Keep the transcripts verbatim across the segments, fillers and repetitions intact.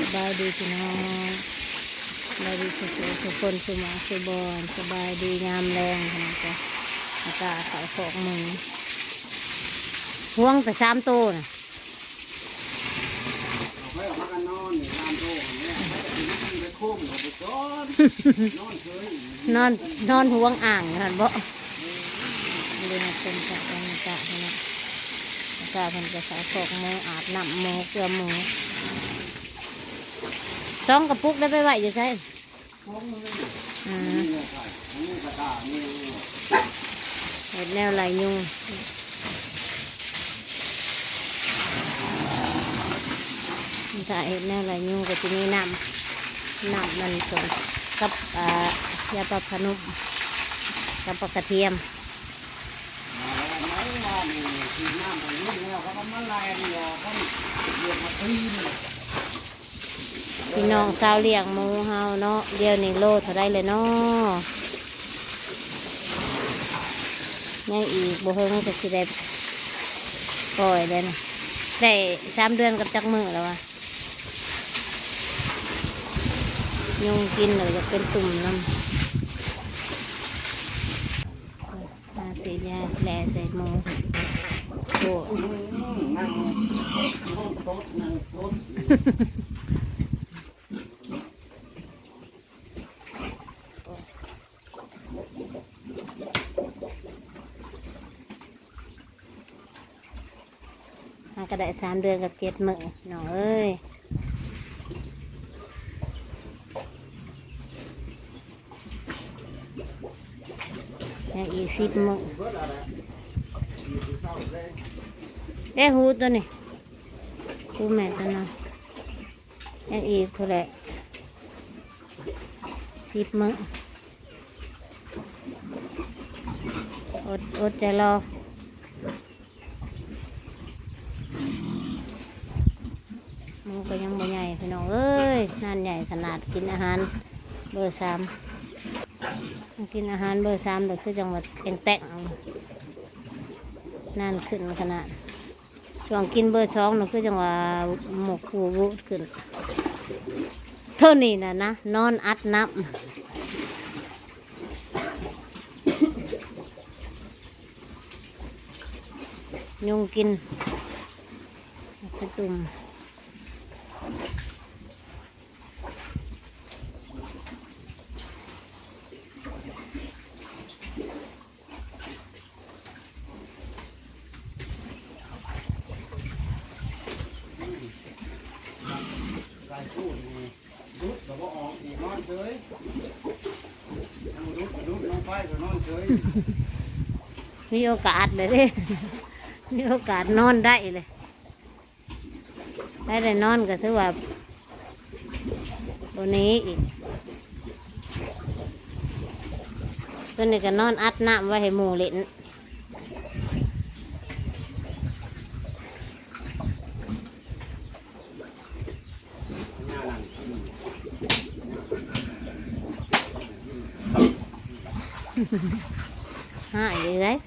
สบายดีพี่น้อง สบายดีสุขสุขคนสุหม่องสุบอน สบายดียามแลงพี่น้องจ้ะ อากาศเขาวคอกหมู ห่วงแต่สามโตน่ะ เอาไว้ออกมากันนอนนี่ นอนโตกันเนี่ย ไปโค้งกับไปซ้อน นอนเฉย นอน นอนห่วงอ่างอยู่หั่นบ่ เดี๋ยวนะ เป็นกับบรรยากาศนะ อากาศมันจะเขาวคอกหมู อาบน้ำหมู เกลือหมู สองกระปุกได้ไปไว้อยู่ไส อืม เห็ดแนวไล่ยุง ถ้าเห็ดแนวไล่ยุงก็จะมีน้ำ น้ำมันสมกับ อ่า ยาปรับผ้านุ่ม กับปลากระเทียม พี่น้องชาวเลี้ยงหมูเฮาเนาะ เดี๋ยวนี้โลเท่าใดเลยเนาะ ยังอีกบ่เฮิงก็สิได้ปล่อยแล้วนะ ได้สามเดือนกับจักมื้อแล้ววะ ยุงกินแล้วอยากเป็นตุ่มนำ มาสีดยาแลใส่หมู โอ้ อืม นั่ง นั่งโต๊ะ นั่งโต๊ะ หาก็ได้สามเดือนกับเจ็ดมื้อ น้องเอ้ย ยังอีกสิบมื้อ ได้หูตัวนี้ หูแม่ตัวนั้น ยังอีกเท่าไหร่ สิบมื้อ อด อดใจรอ หมูก็ยังบ่ใหญ่พี่น้องเอ้ย นั่นใหญ่ขนาดกินอาหารเบอร์สาม กินอาหารเบอร์สามเลยคือจังหวัดแองแตงนั่นขึ้นขนาด ช่วงกินเบอร์สองน่ะคือจังหวะหมกหูบูดขึ้น เท่านี้น่ะนะ นอนอัดน้ำ ยุงกินกระตุ่ม ใส่พูดนี่ ดุดก็บ่ออกอีก นอนเฉย ยังบ่ดุดก็ดุด ลงไปก็นอนเฉย มีโอกาสเลยเด้ มีโอกาสนอนได้เลย ได้แต่นอนก็ถือว่า บนนี้อีก ตัวนี้ก็นอนอัดน้ำไว้ให้หมูเล่น หายเลย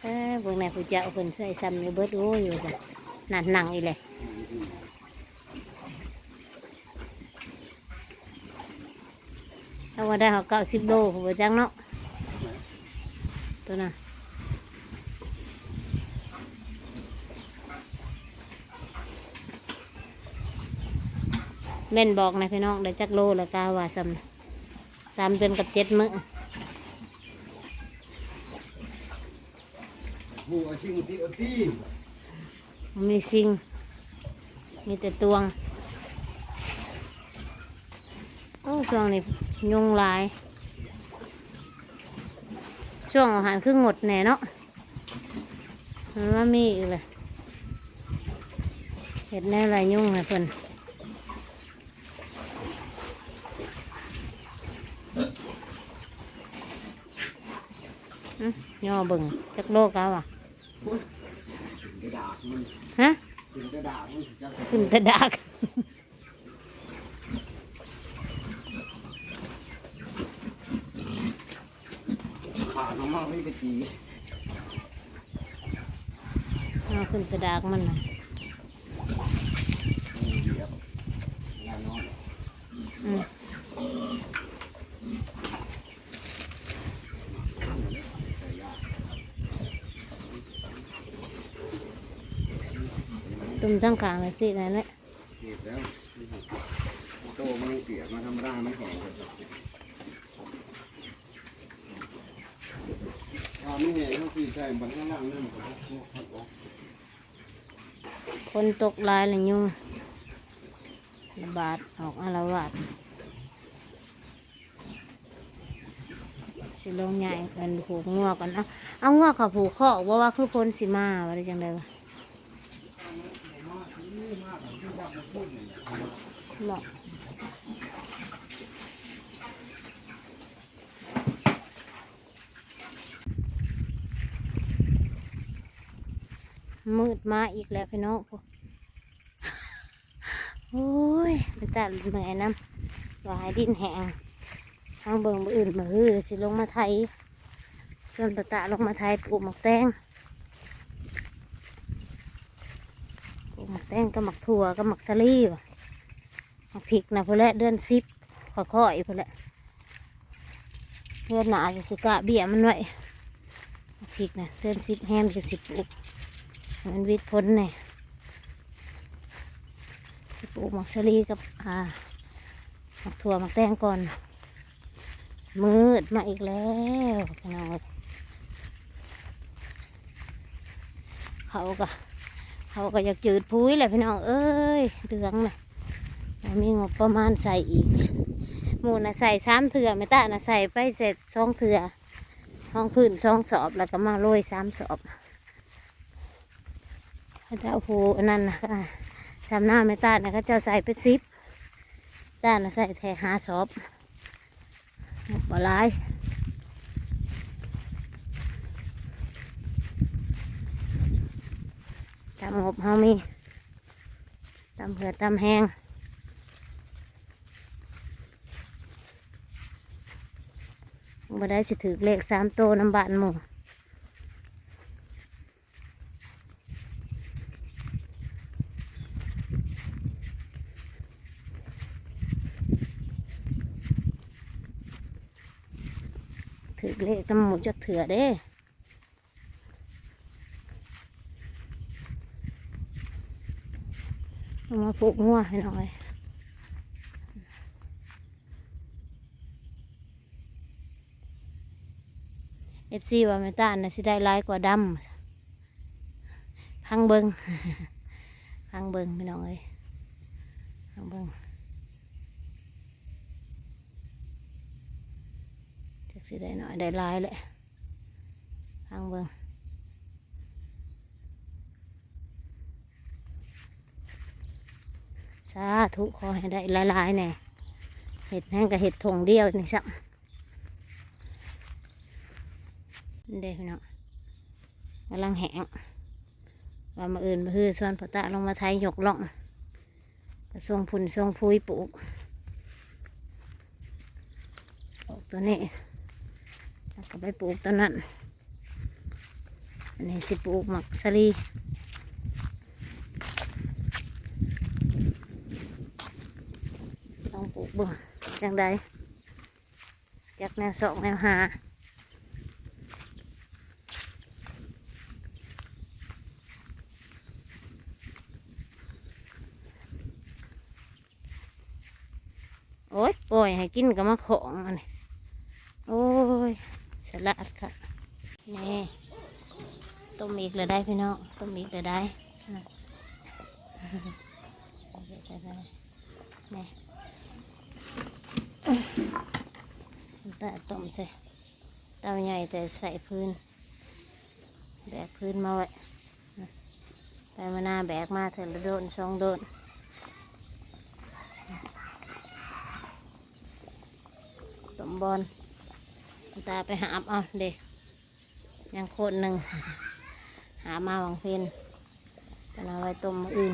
เออ เบิ่งแน่ ผู้เจ้าเพิ่นใส่ซ้ำนี่เบิด โอ้ย ว่าซั่น นั่น นั่งอีกเลย ถ้าว่าได้เฮาเก้าสิบโล บ่จังเนาะ ตัวน่ะ แม่นบอกนะพี่น้อง ได้จักโลแล้วกะว่าซ้ำ สามเดือนกับเจ็ดมื้อ หมูเอาชิงติเอาตี มีซิง มีแต่ตวง โอ้ ช่วงนี้ยุงหลาย ช่วงอาหารคืองดแน่เนาะ มันมามีอีกเลย เห็ดแนวไล่ยุงให้เพิ่น อื้อย่อเบิ่ง จักโลกแล้วอ่ะ ฮะ ขึ้นแต่ดาก เอามาไว้ไปตี เอาขึ้นกระดากมันน่ะ อืม ตุ่มตั้งกลางเลยสินั่นแหละ เปียกแล้ว โตมันยังเปียกมาธรรมดามันแห้งเลย ถ้าไม่แห้งเขาสิใส่บันข้างล่างนั่นมันก็พวกพัดออก ฝนตกหลายละยุงระบาดออกอาละวาด สิลงใหญ่กันผูกงัวก่อนนะ เอางัวเขาผูกคอกบ่ว่าคือฝนสิมาว่าได้จังได๋วะ เนาะ มืดมาอีกแล้วพี่น้อง โอ้ย เป็นตาเมื่อยนำ ว่าให้ดินแห้ง ทางเบิ่งมื้ออื่นมื้อฮือสิลงมาไถ ส่วนตาตาลงมาไถปลูกหมากแตง ปลูกหมากแตงกับหมากถั่วกับหมากสาลีว่ะ หมากพริกนะพุ้นแหละ เดือนสิบ ค่อยๆพุ้นแหละ เดือนหน้าจะสิกะเบี้ยมันไว้ หมากพริกนะ เดือนสิบแฮมจะสิปลูก มันวิดพ้นแน่ สิปลูกหมากสาลีกับ อ่า หมากถั่วหมากแตงก่อน มืดมาอีกแล้วพี่น้องเอ้ย เขาก็ เขาก็อยากจืดพุ้ยแหละพี่น้องเอ้ย เหลืองน่ะ บ่มีงบประมาณใส่อีก หมู่น่ะใส่สามเทื่อ แม่ตาน่ะใส่ไปเสร็จสองเทื่อ ห้องพื้นสองสอบ แล้วก็มาโรยสามสอบ เขาเจ้าผู้อันนั้นน่ะ สำนักแม่ตาน่ะ เขาเจ้าใส่เป็นสิบ ตาน่ะใส่แค่ห้าสอบ บ่หลาย ตามงบเฮามี ตามเหือตามแฮง บ่ได้สิถืกเลขสามโตนำบ้านหมู่ ถืกเลขนำหมู่จักเทื่อเด้ เอามาผูกงัวให้หน่อย เอฟซี ว่าแม่ตาน่ะสิได้หลายกว่าดำ ฟังเบิ่ง ฟังเบิ่งพี่น้องเอ้ย ฟังเบิ่ง จักสิได้น้อยได้หลายแหละ ฟังเบิ่ง สาธุ ขอให้ได้หลายๆแหน่ เฮ็ดแฮงก็เฮ็ดถงเดียวนี่ซ้ำ นี่เด้พี่น้อง กำลังแห้ง ว่ามื้ออื่นมื้อฮือส่วนพ่อตาลงมาไถยกล่อง ก็ส่งพุ้นส่งพุ้ยปลูก ปลูกตัวนี้ แล้วก็ไปปลูกตัวนั้น อันนี้สิปลูกหมากสาลี ต้องปลูกเบิ่งจังใด จักแนวซอกแนวหา โอ้ย ปล่อยให้กินก็มาของอันนี้ โอ้ย สลัดค่ะ นี่ ต้มอีกแล้วได้พี่น้อง ต้มอีกแล้วได้ อ่ะ นี่ แต่ต้มใส่เตาใหญ่แต่ใส่พื้น แบกพื้นมาไว้ ไปมาหน้าแบกมาเถื่อละโดนสองโดน ต้มบอน ตาไปหาบเอาเด้ ยังโคนหนึ่ง หามาหวังเพน กันเอาไว้ต้มมื้ออื่น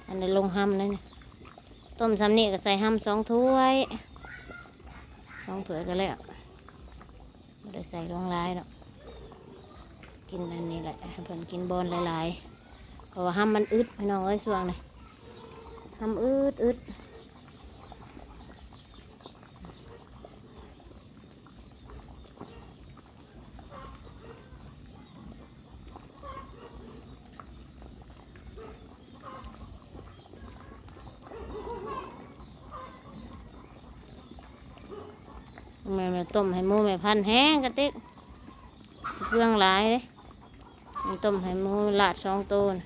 อันนี้ลงห้ำแล้วนี่ ต้มซ้ำนี่ก็ใส่ห้ำสองถ้วย องถ้วยก็แล้ว บ่ได้ใส่ลงหลายดอก กินอันนี้แหละ ให้เพิ่นกินบอนหลายๆ เพราะว่าห้ำมันอึดพี่น้องเอ้ย ช่วงนี้ ห้ำอึดอึด แม่ แม่ต้มให้หมูแม่พันธุ์แห้งกะติก สิเปลืองหลายเด้ แม่ต้มให้หมูลาดสองโตน่ะ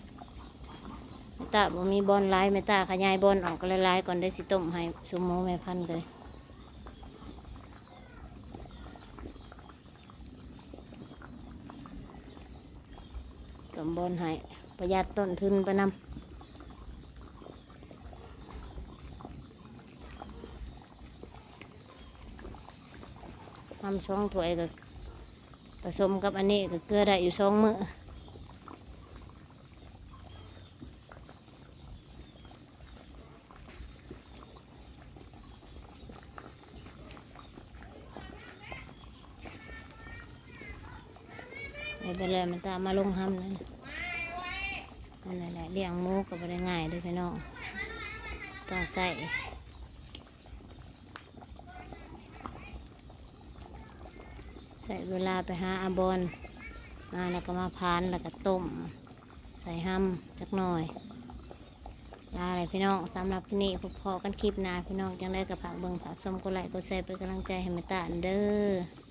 แม่ตาบ่มีบอนหลาย แม่ตาขยายบอนออกก็หลายๆ ก่อนได้สิต้มให้สุหมูแม่พันธุ์ก็เลย ต้มบอนให้ประหยัดต้นทุนไปนำ ทำสองถ้วยก็ผสมกับอันนี้ก็เกลือได้อยู่สองมื้อ ไปไปเลย มันตามมาลงห้ำนั่น นั่นแหละ เลี้ยงหมูก็บ่ได้ง่ายเด้อพี่น้อง ต้องใส่ ใช้เวลาไปหาเอาบอนมา แล้วก็มาผาน แล้วก็ต้ม ใส่ห้ำจักหน่อย ลาเลยพี่น้อง สำหรับคลิปนี้ พบพ้อกันคลิปหน้าพี่น้อง จั่งใดก็ฝากเบิ่งฝากชม กดไลค์กดแชร์เป็นกำลังใจให้แม่ตาเด้อ